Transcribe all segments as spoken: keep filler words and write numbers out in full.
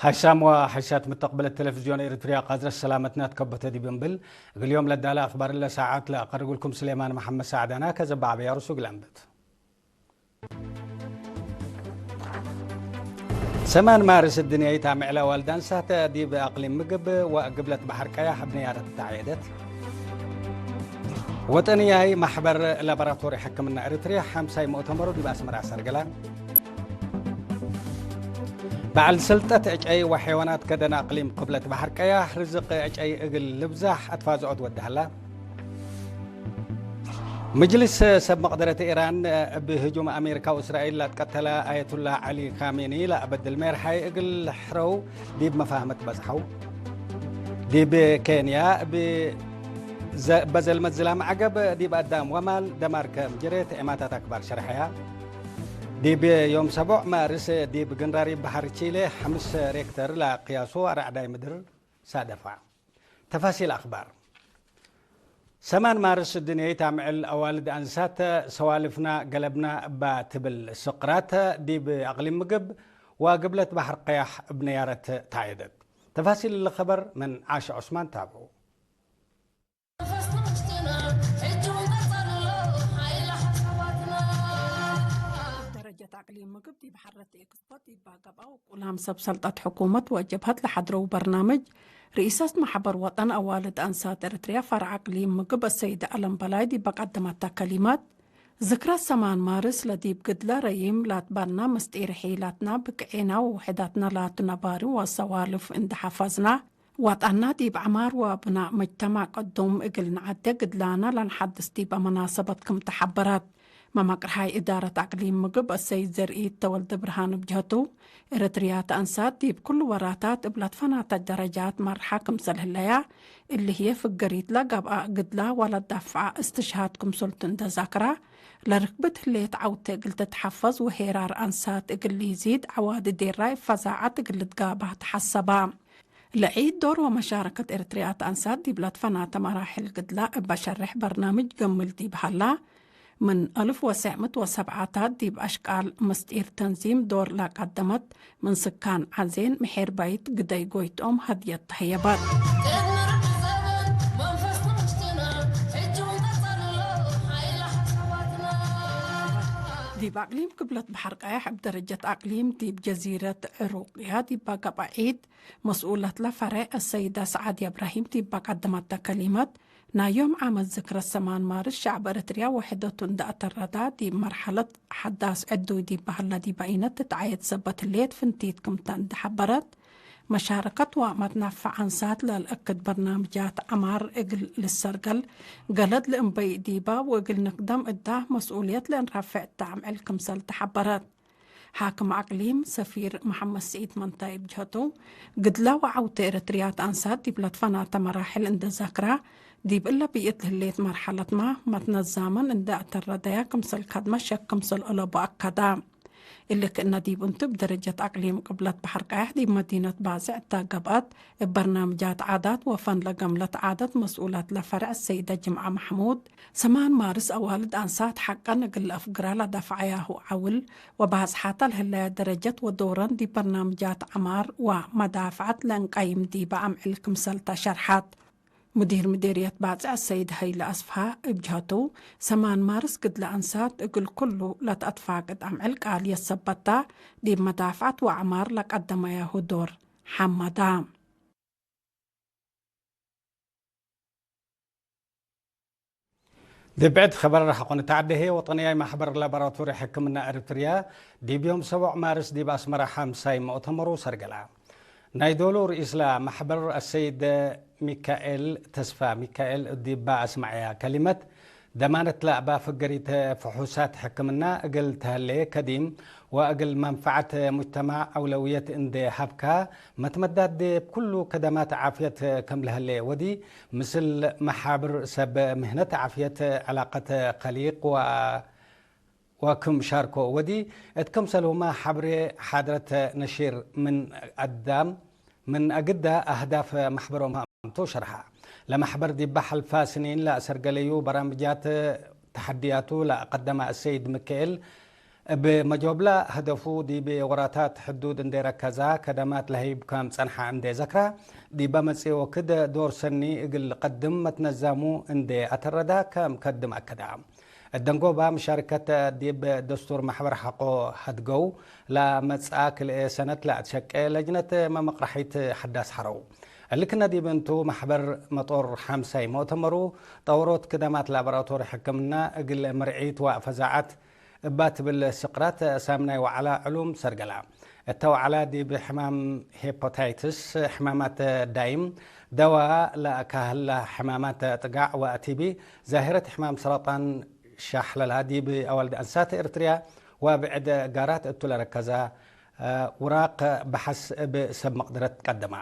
ሐይሳም ወሐይሳት ምተቅብለት ቴሌቪዝዮን ኤሪትርያ፣ ቃዝረት ሰላመትና ትከበተ ዲብ እንብል፣ እግል ዮም ለዳለ አክባር እለ ሳዐት ለአቀርብልኩም ስሌማን መሐመድ ሳዕዳና ከዘበ ዐበያ ርሱ እግል አንብት። ሰማን ማርስ እድንያይት አምዕለ ዋልድ አንሳት ዲብ አቅሊም ምግብ ወግብለት በሐር ቀያሕ እብ ነያረት ተዐየደት። ወጠንያይ ማሕበር ላቦራቶሪ ሕክምና ኤሪትርያ ሓምሳይ ሙእተመሩ ዲብ አስመራ ሰርገላ። በዐል ሰልጠት ዕጨይ ወሐይዋናት ከደን አቅሊም ቅብለት በሐር ቀያሕ ርዝቅ ዕጨይ እግል ልብዛሕ አትፋዝዖት ወደ ሀላ። ምጅልስ ሰብ መቅደረት ኢራን እብ ህጁም አሜሪካ ወእስራኤል ለአትቀተለ አየቱላህ ዐሊ ካሜኒ ለአበድል ሜርሓይ እግል ሕረው ዲብ መፋህመት በጽሐው። ዲብ ኬንያ እብ ዘ-፣ በዘልመት ዝላም ዐገብ ዲብ አዳም ወማል ደማር ከም ጅሬ ተኤማታት አክባር ሸርሐያ። ዲብ ዮም ሰቦዕ ማርስ ዲብ ግንራሪብ በሐር ቺሌ ሐምስ ሬክተር ለቅያሱ አራዕዳይ ምድር ሳደፋ። ተፋሲል አክባር። ሰማን ማርስ እድንያይት አምዕል አዋልድ አንሳት ሰዋልፍና ገለብና እባ ትብል ስቅራት ዲብ አቅሊም ምግብ ወግብለት በሐር ቀያሕ እብ ነያረት ተዐየደት። ተፋሲል እሊ ከበር ምን ዓሽ ዑስማን ታብዑ። ደረጀት አቅሊም ምግብ ዲብ ሐረት ኤክስፖ ዲብ ገብአው ቁላም ሰብ ሰልጠት ሕኩመት ወጀብሀት ለሐድረው በርናምጅ፣ ርኢሰት ማሕበር ወጠን አዋልድ አንሳት ኤረትርያ ፈርዕ አቅሊም ምግብ አሰይደ አለም በላይ ዲብ ቀደመተ ከሊመት፣ ዝክረት ሰማን ማርስ ለዲብ ግድለ ረዪም ላትበና ምስጢር ሒላትና ብቅዔና ወውሕዳትና ላቱ ነባሪ ወሰዋልፍ እንዴ ሐፈዝና፣ ወጠንና ዲብ ዐማር ወብናእ መጅተማዕ ቅዱም እግል ነዐዴ ግድላነ ለንሐድስ ዲበ መናሰበት ክም ተሐበረት። መመቅርሓይ እዳረት አቅሊም ምግብ አሰይድ ዘርኢት ተወልደ ብርሃን እብ ጀህቱ፣ ኤረትርያት አንሳት ዲብ ኩሉ ወራታት እብ ለትፈናተ ደረጃት መርሐ ክምሰል ህለያ፣ እሊ ህዬ ፍገሪት ለገብአ ግድላ ወለዳፍዐ እስትሽሃድ ክምሰልቱ እንዴ ዛክራ፣ ለርክብት ህሌት ዐውቴ እግል ትትሐፈዝ ወሄራር አንሳት እግል ኢዚድ ዐዋዲ ዴራይ ፈዛዐት እግል ልትጋባህ ተሐሰባ። ለዒድ ዶር ወመሻረከት ኤረትርያት አንሳት ዲብ ለትፈናተ መራሕል ግድላ እበ ሸሬሕ በርናምጅ ገምል ዲብ ሀላ፣ ምን አልፍ ወትሰዕ ምእት ወሰብዓታት ዲብ አሽቃል ምስጢር ተንዚም ዶር ለቀደመት ምን ስካን ዐዜን ምሒር ባይት ግደይ ጎይትኦም ሀድየት ተህየበት። ዲብ አቅሊም ቅብለት በሐር ቀያሕ እብ ደረጀት አቅሊም ዲብ ጀዚረት ዕሩቅያ ዲብ ገብአ ዒድ፣ መስኡለትለ ፈሬዕ አሰይደ ሰዓድየ እብራሂም ዲብ ቀደመተ ከሊመት፣ ናይ ዮም ዓመት ዝክረት ሰማን ማርስ ሸዕብ ኤረትርያ ወሕደቱ እንዴ አተረዳ፣ ዲብ መርሐለት ሐዳስ ዕዱይ ዲብ በሀለ ዲብ በይነት ትትዓየድ ሰበት ህሌት ፍንቲት ክምተ እንዴ ሐበረት፣ መሻረከት ወመትናፈዕ አንሳት ለልአክድ በርናምጃት ዐማር እግል ልሰርገል፣ ገለድ ለእንበይ ዲባ ወእግል ንክደም እዳ መስኡልየት ለእንረፍዕ እተ አምዕል ክምሰል ተሐበረት። ሓክም አቅሊም ሰፊር መሐመድ ስዒድ መንታይ እብ ጀህቱ፣ ግድለ ወዐውተ ኤረትርያት አንሳት ዲብ ለትፈናተ መራሕል እንዴ ዘክራ፣ ዲብ እለ ብይእት ለህሌት መርሐለትመ መትነዛመን እንዴ አተረደያ ክምሰል ከድመ ሸክ ክምሰል አለቡ አከደ። እሊ ክእነ ዲብ እንቱ፣ እብ ደረጀት አቅሊም ቅብለት በሐር ቀያሕ ዲብ መዲነት ባጽዕ እተ ገብአት፣ እብ በርናምጃት ዓዳት ወፈን ለገምለት ዓደት መስኡለት ለፈርዕ ሰይደ ጅምዐ መሕሙድ፣ ሰማን ማርስ አዋልድ አንሳት ሐቀን እግል ለአፍግራ ለደፍዐያሁ ዐውል ወባጽሓተ ለህለየ ደረጀት ወዶረን ዲብ በርናምጃት ዐማር ወመዳፍዐት ለእንቀይም ዲበ አምዕል ክምሰል ተሸርሐት። ሙዲር ምዴርየት ባጽዕ ሰይድ ሀይለ አስፍሃ እብ ጀህቱ፣ ሰማን ማርስ ግድለ አንሳት እግል ኩሉ ለተአትፋቅድ አምዕል ቃልየት ሰበታ፣ ዲብ መዳፍዐት ወዐማር ለቀደመያሁ ዶር ሐመዳ። ዲብ ብዕድ ኸበር ሐቆ ንትዐዴ ህዬ፣ ወጠንያይ ማሕበር ላቦራቶሪ ሕክምና ኤረትርያ፣ ዲብ ዮም ሰቦዕ ማርስ ዲብ አስመረ ሐምሳይ ሙእተመሩ ሰርገላ። ናይ ዶሉ ርኢስ ለማሕበር አሰይድ ሚካኤል ተስፋ ሚካኤል ዲባ አስመዐያ ከሊመት፣ ደማነት ለአባ ፍገሪት ፍሑሳት ሕክምና እግል ተህሌ ከዲም ወእግል መንፈዐት ሙጅተማዕ አውለውየት እንዴ ሀብካ፣ መትመዳድ ዲብ ኩሉ ከደማት ዓፍየት ክም ለህሌ ወዲ፣ ምስል መሓብር ሰብ ምህነት ዓፍየት ዕላቀት ከሊቅ ወ-፣ ወክም ሻርኮ ወዲ፣ እት ክምሰልሁመ ሐብሬ ሓድረት ነሺር ምን አዳም፣ ምን አግዳ አህዳፍ መሕበሮም ሀምቱ ሸርሐ። ለመሕበር ዲብ ሐልፋ ስኒን ለአሰርገለዩ በራምጃት ተሐድያቱ ለአቀደመ አሰይድ ሚካኤል፣ እብ መጆብላ ህደፉ ዲብ ወራታት ሕዱድ እንዴ ረከዛ ከደማት ለህይብ ከም ጸንሐ እንዴ ዘክራ፣ ዲበ መጽእ ወክድ ዶር ሰኒ እግል ልቀድም መትነዛሙ እንዴ አተረዳ ከም ከድም አከዳ። እደንጎባ ምሻርከት ዲብ ደስቱር መሕበር ሐቆ ሀድገው ለመጽአ ክልኤ ሰነት ለአትሸቄ ለጅነት መመቅረሒት ሐዳስ ሐረው። እሊ ክነ ዲብ እንቱ መሕበር መጦር ሐምሳይ ሞእተመሩ ጠውሮት ክደማት ላቦራቶሪ ሕክምና እግል ምርዒት ወፈዛዐት እባ ትብል ስቅራት ሳምናይ ወዐላ ዕሉም ሰርገላ። እተ ወዐላ ዲብ ሕማም ሄፓታይትስ፣ ሕማማት ዳይም፣ ደዋ ለአካህላ ሕማማት ጥጋዕ ወቲቢ፣ ዛሂረት ሕማም ሰረጣን ሻሕለላ ዲብ አዋልድ አንሳት ኤርትርያ ወብዕድ ጋራት እቱ ለረከዛ ውራቅ በሐስ እብ ሰብ መቅደረት ቀደማ።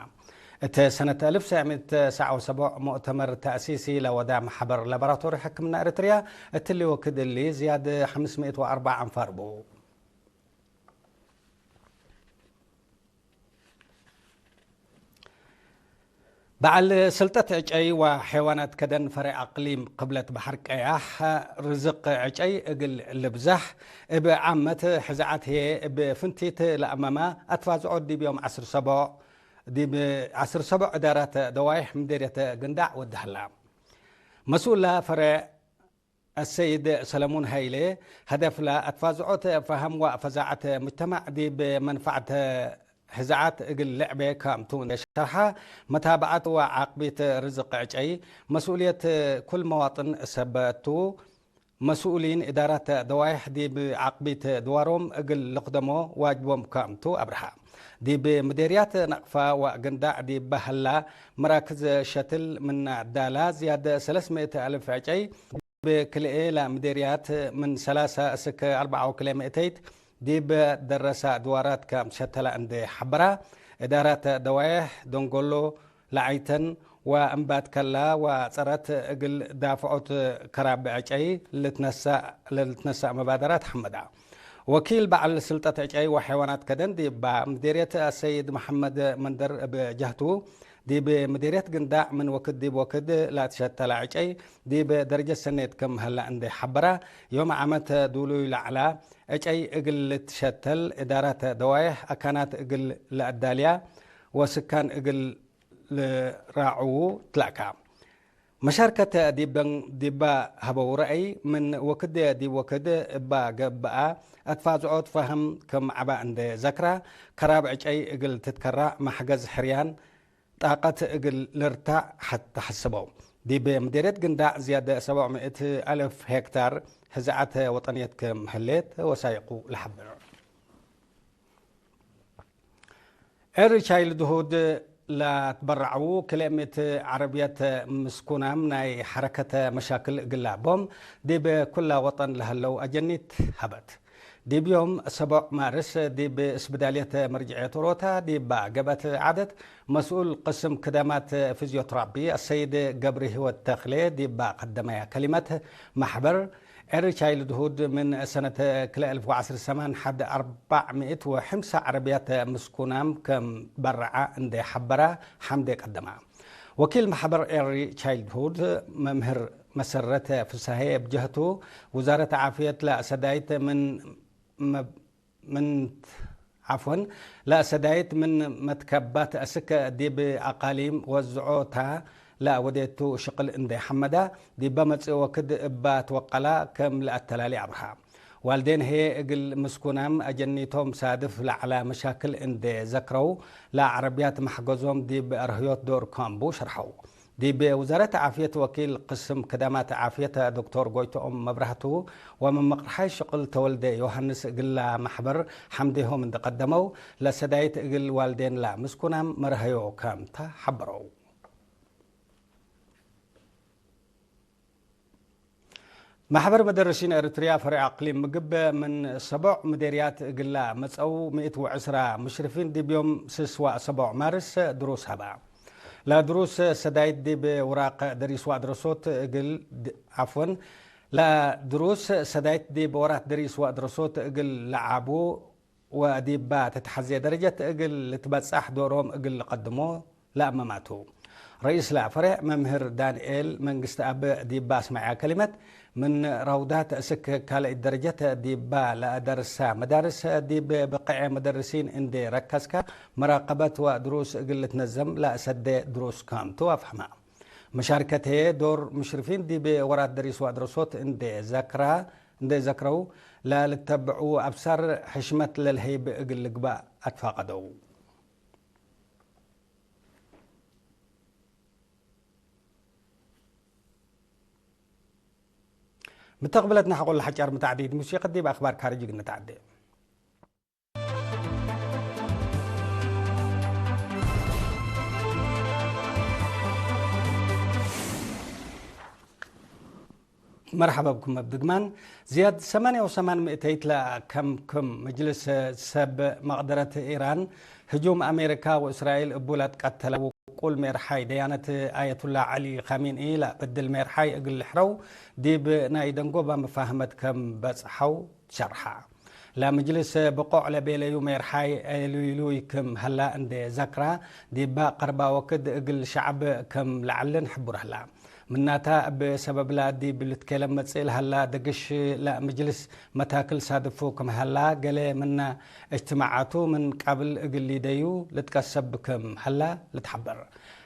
እት ሰነት አልፍ ሰዕ ምእት ሰዕ ወሰቦዕ ሙእተመር ተእሲሲ ለወዳ መሕበር ላቦራቶሪ ሕክምና ኤረትርያ፣ እትሊ ወክድ እሊ ዝያድ ሐምስ ምእት ወአርበዕ አንፋር ቡ። በዐል ስልጠት ዕጨይ ወሐይዋናት ከደን ፈሬዕ አቅሊም ቅብለት በሐር ቀያሕ፣ ርዝቅ ዕጨይ እግል ልብዛሕ፣ እብ ዓመት ሕዝዓት ህዬ እብ ፍንቲት ለአመመ አትፋዝዖት ዲብ ዮም ዐስር ሰቦዕ፣ ዲብ ዐስር ሰቦዕ እዳራት ደዋይሕ ምዴርየት ግንዳዕ ወደ ሀላ። መስኡላ ፈሬዕ አሰይድ ሰለሙን ሀይሌ፣ ሀደፍላ አትፋዝዖት ፈሀም ወፈዛዐት ሙጅተማዕ ዲብ መንፈዐት ሕዝዓት እግል ልዕቤ ከምቱ እንዴ ሸርሐ፣ መታብዐት ወዓቅቢት ርዝቅ ዕጨይ መስኡልየት ኩል መዋጥን ሰበት ቱ፣ መስኡሊን እዳራት ደዋይሕ ዲብ ዓቅቢት ድዋሮም እግል ልክደሞ ዋጅቦም ከምቱ አብርሀ። ዲብ ምዴርያት ነቅፋ ወግንዳዕ ዲብ በሀላ መራክዝ ሸትል ምነ ዳላ ዝያድ ሰለስ ምእት አልፍ ዕጨይ፣ ዲብ ክልኤ ለምዴርያት ምን ሰላሳ እስክ አርበዓ ወክልኤ ምእተይት ዲብ ደረሳ ድዋራት ከም ሸተላ እንዴ ሐበራ፣ እዳራት ደዋይሕ ደንጎሎ ለዐይተን ወእምባትከላ ወጸረት እግል ዳፍዖት ከራብ ዕጨይ ልትነሳእ፣ ለልትነሳእ መባደራት ሐመዳ። ወኪል በዐል ስልጠት ዕጨይ ወሐይዋናት ከደን ዲባ ምዴርየት አሰይድ መሐመድ መንደር እብ ጀህቱ፣ ዲብ ምዴርየት ግንዳዕ ምን ወክድ ዲብ ወክድ ለአትሸተላ ዕጨይ ዲብ ደረጀት ሰኔት ክም ሀላ እንዴ ሐበራ፣ ዮም ዓመት ዱሉይ ለዐላ ዕጨይ እግል ልትሸተል፣ እዳራት ደዋይሕ አካናት እግል ለአዳልያ ወስካን እግል ልራዕዉ ትላካ። መሻርከት ዲበን ዲባ ሀበው ረአይ፣ ምን ወክድ ዲብ ወክድ እባ ገብአ አትፋዝዖት ፈሀም ክም ዐባ እንዴ ዘክራ፣ ከራብ ዕጨይ እግል ትትከራዕ መሕገዝ ሕርያን ጣቀት እግል ልርታዕ ሐት ተሐስበው። ዲብ ምዴርየት ግንዳዕ ዝያድ ሰብዕ ምእት አልፍ ሄክታር ህዝዓት ወጠንየት ክም ህሌት ወሳይቁ ለሐብር። ኤሪ ቻይልድሁድ ለትበረዐዉ ክልኤ ምእት ዐረብየት ምስኩናም ናይ ሐረከት መሻክል እግላ ቦም ዲብ ኩላ ወጠን ለሀለው አጀኒት ሀበት። ዲብ ዮም ሰቦዕ ማርስ ዲብ እስብዳልየት መርጅዕየት ኦሮታ ዲባ ገብአት ዐደት መስኡል ቅስም ክደማት ፊዝዮትራፒ አሰይድ ገብረሂወት ተክሌ ዲባ ቀደመያ ከሊመት፣ መሕበር ኤሪ ቻይልድሁድ ምን ሰነት ክልኤ አልፍ ወዐስር ሰማን ሐድ አርበዕ ምእት ወሐምሳ ዐረብያት ምስኩናም ከም በረዐ እንዴ ሐበራ ሐምዴ ቀደማ። ወኪል መሕበር ኤሪ ቻይልድሁድ መምህር መሰረት ፍሳሄ እብ ጀህቱ፣ ውዛረት ዓፍየት ለአሰዳይት ምን መብ-፣ ምን፣ ዐፍወን፣ ለአሰዳይት ምን መትከባት እስክ ዲብ አቃሊም ወዝዖ ታ ለአወዴቱ ሽቅል እንዴ ሐመዳ፣ ዲበ መጽእ ወክድ እባ ትወቀላ ከም ለአተላሌ አብርሃ። ዋልዴን ህዬ እግል ምስኩናም አጀኒቶም ሳድፍ ለዐላ መሻክል እንዴ ዘክረው፣ ለዐረብያት መሕገዞም ዲብ አርህዮት ዶር ከም ቡ ሸርሐው። ዲብ ውዛረት ዓፍየት ወኪል ቅስም ክዳማት ዓፍየት ዶክቶር ጎይቶኦም መብራህቱ ወመመቅርሓይ ሽቅል ተወልደ ዮሃንስ እግላ መሕበር ሐምዴሆም እንዴ ቀደመው፣ ለሰዳይት እግል ዋልዴንላ ምስኩናም መርሀዮ ከም ተ ሐበረው። መሕበር መደርሲን ኤረትርያ ፈሬዕ አቅሊም ምግብ ምን ሰቦዕ ምዴርያት እግላ መጸው ምእት ወዕስራ ሙሽርፊን ዲብ ዮም ስስ ወሰቦዕ ማርስ ድሩስ ሀባ። ለድሩስ ሰዳይት ዲብ ውራቅ ደሪስ ወአድረሶት እግል ድ-፣ ዐፍወን፣ ለድሩስ ሰዳይት ዲብ ወራት ደሪስ ወአድረሶት እግል ለዓቡ ወዲባ ተትሐዜ ደረጀት እግል ልትበጻሕ ዶሮም እግል ልቀድሞ ለአመማቱ። ረኢስላ ፈሬዕ መምህር ዳንኤል መንግስትአብ ዲባ አስመዐያ ከሊመት፣ ምን ረውዳት እስክ ካልኣይት ደረጀት ዲባ ለአደርሳ መዳርስ፣ ዲብ ብቅዔ መደርሲን እንዴ ረከዝከ፣ መራቀበት ወድሩስ እግል ልትነዘም ለአሰዴ ድሩስ ከምቱ አፍሀመ። መሻርከት ህዬ ዶር ሙሽርፊን ዲብ ወራት ደሪስ ወአድረሶት እንዴ ዘክራ፣ እንዴ ዘክረው፣ ለልተብዑ አብሳር ሕሽመት ለልሀይብ እግል ልግባእ አትፋቀደው። ምተቅብለት ነሐቆ ለሐጫር ምታዕዲት ሙሲቀት ዲብ አክባር ካርጅ እግል ንትዓዴ። መርሐባ ብኩም እብ ድግማን። ዝያድ ሰማንያ ወሰማን ምእተይት ለአከምክም መጅልስ ሰብ መቅደረት ኢራን፣ ህጁም አሜሪካ ወእስራኤል እቡ ለትቀተለ ውቁል ሜርሓይ ደያነት አየቱላ ዐሊ ካሚንኢ ለአበድል ሜርሓይ እግል ልሕረው ዲብ ናይ ደንጎባ መፋህመት ከም በጽሐው ሸርሐ። ለምጅልስ ብቆዕ ለቤለዩ ሜርሓይ ኤሉይሉይ ክም ሀላ እንዴ ዘክራ፣ ዲባ ቀርባ ወክድ እግል ሸዕብ ክም ለዐልን ሕቡር ሀላ። ምናታ፣ እብ ሰበብላ ዲብ ልትኬለም መጽእ ለሀላ ደግሽ ለምጅልስ መታክል ሳድፉ ክም ሀላ፣ ገሌ ምነ እጅትማዓቱ ምን ቀብል እግል ሊደዩ ልትቀሰብ ክም ሀላ ልትሐበር።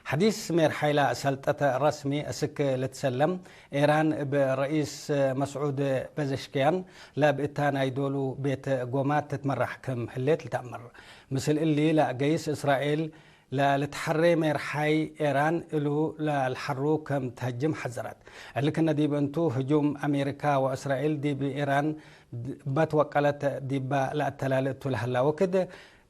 ሐዲስ ሜርሓይላ ሰልጠተ ረስሚ እስክ ልትሰለም፣ ኤራን እብ ረኢስ መስዑድ ፐዘሽክያን ለብእታ ናይ ዶሉ ቤት ጎማት ትትመራሕ ክም ህሌት ልትአመር። ምስል እሊ ለአገይስ እስራኤል ለልትሐሬ ሜርሓይ ኤራን እሉ ለልሐሩ ከም ተህጅም ሐዘረት። እሊ ክነ ዲብ እንቱ ህጁም አሜሪካ ወእስራኤል ዲብ ኤራን በት ወቀለት ዲባ ለአተላሊ እቱ ለሀላ ወክድ፣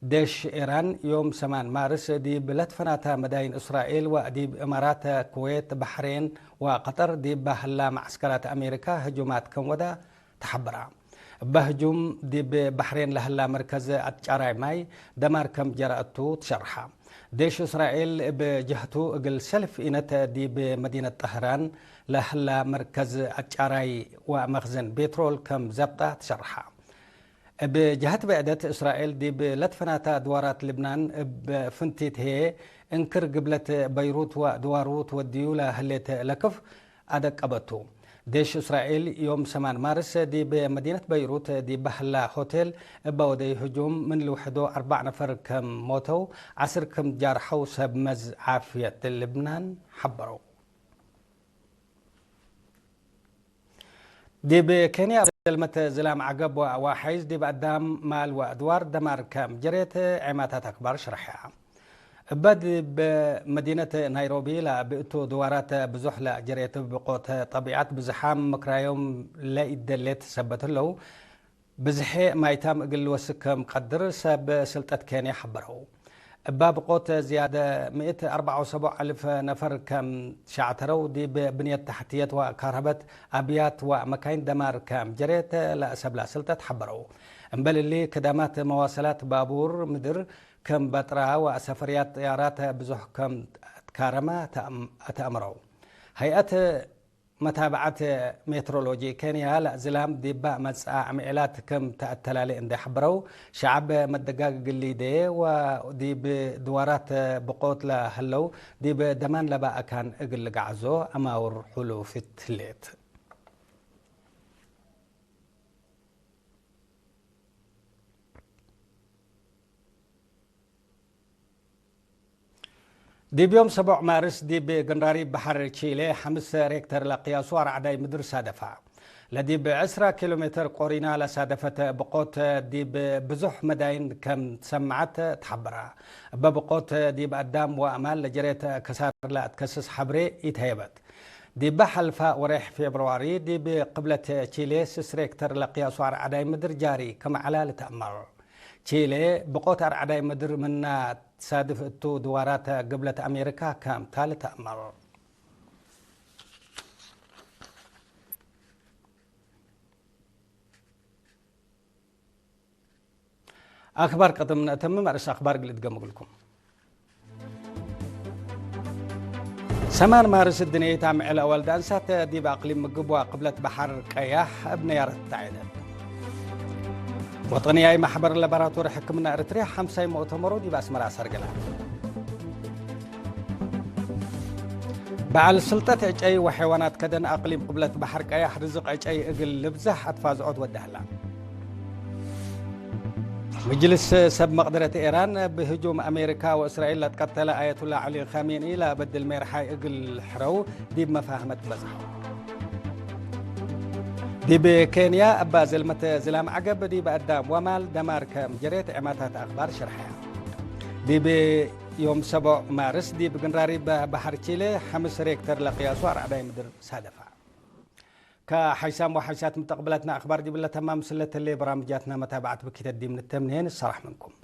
ዴሽ ኤራን ዮም ሰማን ማርስ ዲብ ለትፈናተ መዳይን እስራኤል ወዲብ እማራት፣ ኩዌት፣ በሕሬን ወቀጠር ዲብ ሀላ መዐስከራት አሜሪካ ህጁማት ከም ወዳ ተሐበራ። እበ ህጁም ዲብ በሕሬን ለሀላ መርከዝ አትጫራይ ማይ ደማር ከም ጀረ እቱ ትሸርሐ። ዴሽ እስራኤል እብ ጀህቱ እግል ሰልፍ ኢነት ዲብ መዲነት ጠህራን ለሀላ መርከዝ አትጫራይ ወመክዘን ቤትሮል ከም ዘብጣ ትሸርሐ። እብ ጀሀት ብዕደት፣ እስራኤል ዲብ ለትፈናተ ድዋራት ልብናን እብ ፍንቲት ህዬ እንክር ግብለት በይሩት ወድዋሩ ትወድዩ ለህሌት ለክፍ አደቀበቱ። ዴሽ እስራኤል ዮም ሰማን ማርስ ዲብ መዲነት በይሩት ዲብ በህላ ሆቴል እበ ወደዩ ህጁም ምን ልውሕዶ አርበዕ ነፈር ከም ሞተው፣ ዐስር ክም ጃርሐው ሰብ መዝ ዓፍየት ልብናን ሐበረው። ዲብ ኬንያ፣ ዘልመት ዝላም ዐገብ ወአዋሐይዝ ዲብ አዳም፣ ማል ወአድዋር ደማር ከም ጀሬት ዔማታት አክባር ሽረሐያ። እበ ዲብ መዲነት ናይሮቢ ለብእቱ ድዋራት ብዙሕ ለጀሬት ብቆት ጠቢዐት ብዝሓም ምክራዮም ለኢደሌት ሰበት ህለው፣ ብዝሔ ማይታም እግል ልወስክ ከም ቀድር ሰብ ስልጠት ኬንያ ሐበረው። እባ ብቆት ዝያደ ምእት አርበዕ ወሰቡዕ አልፍ ነፈር ከም ሸዕተረው፣ ዲብ ብንየት ተሕትየት ወካርሀበት፣ አብያት ወመካይን ደማር ከም ጀሬት ለሰብላ ስልጠት ሐበረው። እምበል እሊ፣ ክዳማት መዋሰላት ባቡር ምድር ከም በጥራ ወሰፈርያት ጥያራት ብዙሕ ከም ትካረመ ተአም-፣ ተአምረው። ሀይአት መታብዐት ሜትሮሎጂ ኬንያ ለዝላም ዲበ መጽአ ምዕላት ክም ተአተላሌ እንዴ ሐብረው፣ ሸዐብ መደጋግ እግል ሊዴ ወዲብ ድዋራት ብቆት ለህለው ዲብ ደማን ለበ አካን እግል ልግዓዞ አማውር ሑሉፊት ህሌት። ዲብ ዮም ሰቦዕ ማርስ ዲብ ገንራሪብ በሐር ቺሌ ሐምስ ሬክተር ለቅያሱ አርዓዳይ ምድር ሳደፋ። ለዲብ ዕስራ ኪሎ ሜትር ቆሪና ለሳደፈት ብቆት ዲብ ብዙሕ መዳይን ከም ትሰመዐት ተሐበራ። እበ ብቆት ዲብ አዳም ወአማል ለጀሬት ከሳር ለአትከስስ ሐብሬ ኢተሀየበት። ዲበ ሐልፋ ወሬሕ ፌብርዋሪ ዲብ ቅብለት ቺሌ ስስ ሬክተር ለቅያሱ አርዓዳይ ምድር ጃሪ ክም ዐላ ልትአመር። ቺሌ ብቆት አርዓዳይ ምድር ምና ትሳድፍ እቱ ድዋራት ግብለት አሜሪካ ከም ታ ልትአመር። አክባር ቅድም ነአተምም፣ አርእስ አክባር እግል እድገም እግልኩም። ሰማን ማርስ እድንየት አምዕል አዋልድ አንሳት ዲብ አቅሊም ምግብ ወቅብለት በሐር ቀያሕ እብ ነያረት ተዐይደት። ወጠንያይ ማሕበር ለባራቶሪ ሕክምና ኤረትርያ ሐምሳይ ሙእተመሩ ዲብ አስመራ አሰርገላ። በዐል ስልጠት ዕጨይ ወሐይዋናት ከደን አቅሊም ቅብለት በሐር ቀያሕ ርዝቅ ዕጨይ እግል ልብዘሕ አትፋዝዖት ወደ ህላ። ምጅልስ ሰብ መቅደረት ኤራን፣ እብ ህጁም አሜሪካ ወእስራኤል ለትቀተለ አያቱላ ዐሊ ካሜኒ ለአበድል ሜርሓይ እግል ሕረው ዲብ መፋህመት በጽሐው። ዲብ ኬንያ፣ እባ ዘልመተ ዝላም ዐገብ ዲብ አዳም ወማል ደማር ከም ጀሬት ዔማታት አክባር ሸርሐያ። ዲብ ዮም ሰቦዕ ማርስ፣ ዲብ ግንራሪብ በሐር ቺለ፣ ሐምስ ሬክተር ለቅያሱ አርዕዳይ ምድር ሳደፋ። ከሐይሳም ወሐይሳት ምተቅብለትነ አክባር ዲብለ ተማም፣ ምስለ ተሌ በራምጃትነ መታብዐት ብኪተት ዲብ ንተምኔ፣ ንሰራሕ ምንኩም።